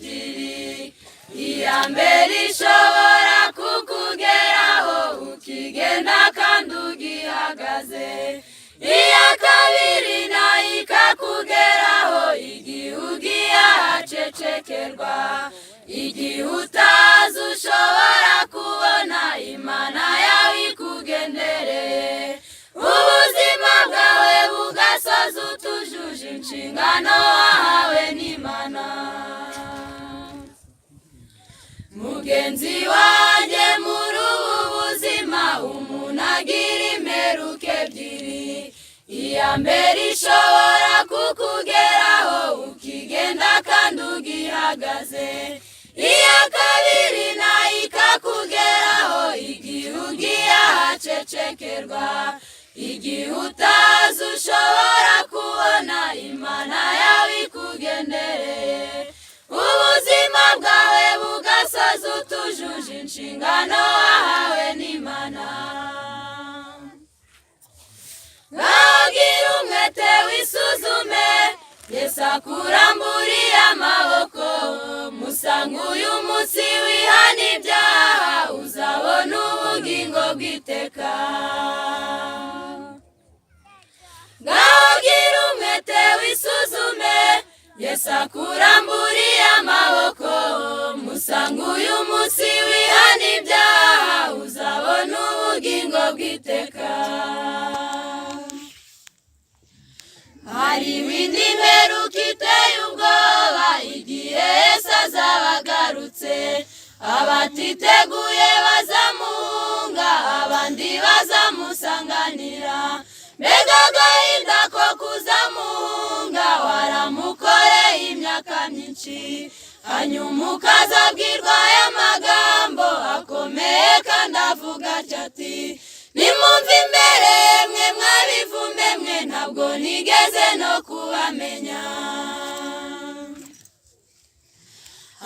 Ebyiri. Iya mbere ishobora kukugeraho ukigenda kandi ugihagaze. Iya kabiri nayo ikakugeraho igihe ugiye ahacecekerwa, igihe utazi ushobora kubona Imana yawe ikugendereye, ubuzima bwawe bugasoza utujuje inshingano wahawe n'Imana. Mugenzi wanjye, muri ubu buzima umuntu agira imperuka ebyiri. Iya mbere ishobora kukugeraho ukigenda kandi ugihagaze. Iya kabiri nayo ikakugeraho igihe ugiye ahacecekerwa, igihe utazi ushobora kubona Imana yawe ikugendereye, ubuzima bwawe bugasoza utujuje inshingano wahawe n'Imana. Ngaho umwete wisuzume. Yesu akuramburiye amaboko. Musanga uyu munsi, wihana ibyaha, uzabona ubugingo bw'iteka. Ngaho gira umwete wisuzume. Yesu akuramburiye amaboko. Musanga uyu munsi, wihana ibyaha, uzabona ubugingo bw'iteka. Hariho indi mperuka iteye ubwoba igihe Yesu azaba agarutse. Abatiteguye bazamuhunga, abandi bazamusanganira. Mbega agahinda ko kuzamuhunga waramukoreye imyaka myinshi, hanyuma ukazabwirwa aya magambo akomeye kandi avuga atya ati: "Nimumve imbere mwe mwabivume mwe, ntabwo nigeze no kubamenya."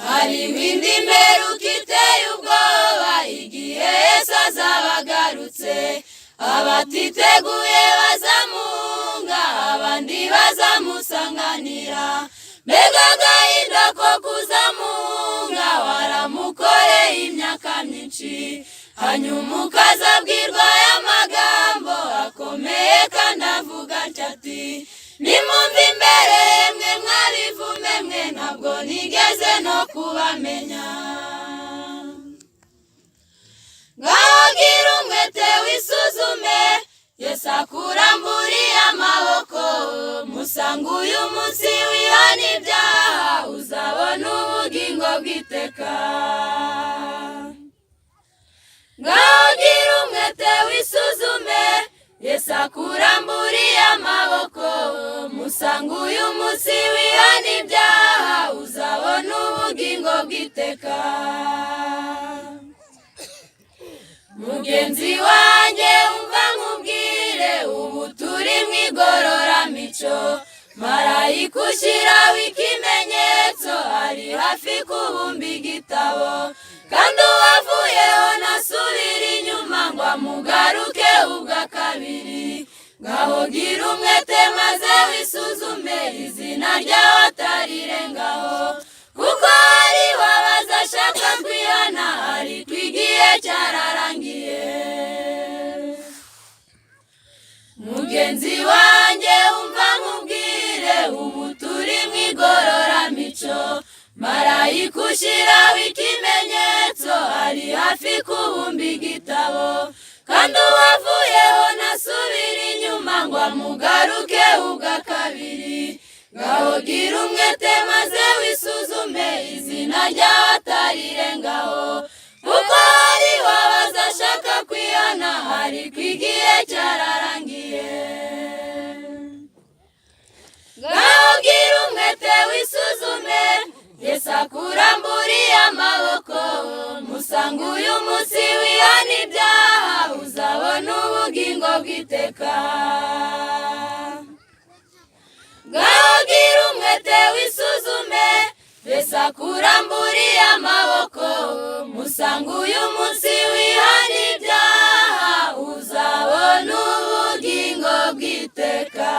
Hariho indi mperuka iteye ubwoba igihe Yesu azaba agarutse. Abatiteguye bazamuhunga, abandi bazamusanganira. Mbega agahinda ko kuzamuhunga waramukoreye imyaka myinshi, hanyuma ukazabwirwa aya magambo akomeye kandi avuga atya ati: "Nimumve imbere mwe mwabivume mwe, ntabwo nigeze no kubamenya." Ngaho gira umwete wisuzume. Yesu akuramburiye amaboko. Musanga uyu munsi, wihana ibyaha, uzabona ubugingo bw'iteka. Ngaho gira umwete wisuzume. Yesu akuramburiye amaboko. Musanga uyu munsi, wihana ibyaha, uzabona ubugingo bw'iteka. Mugenzi wanjye, umva nkubwire, ubu turi mu igororamico. Marayika ushyiraho ikimenyetso ari hafi kubumba igitabo, kandi uwavuyeho ntasubira inyuma ngo amugaruke ubwa kabiri. Ngaho gira umwete maze wisuzume, izina ryawe atarirengaho, kuko hariho abazashaka kwihana ariko igihe cyararangiye. Mugenzi wanjye, umva nkubwire, ubu turi mu igororamico. Marayika ushyiraho ikimenyetso ari hafi kubumba igitabo, kandi uwavuyeho ntasubira inyuma ngo amugaruke ubwa kabiri. Ngaho gira umwete maze wisuzume, izina ryawe atarirengaho, kuko hariho abazashaka kwihana ariko igihe cyararangiye. Ngaho gira umwete wisuzume. Yesu akuramburiye amaboko. Musanga uyu munsi, wihana ibyaha, uzabona ubugingo bw'iteka. Ngaho gira umwete wisuzume. Yesu akuramburiye amaboko. Musanga uyu munsi, wihana ibyaha, uzabona ubugingo bw'iteka.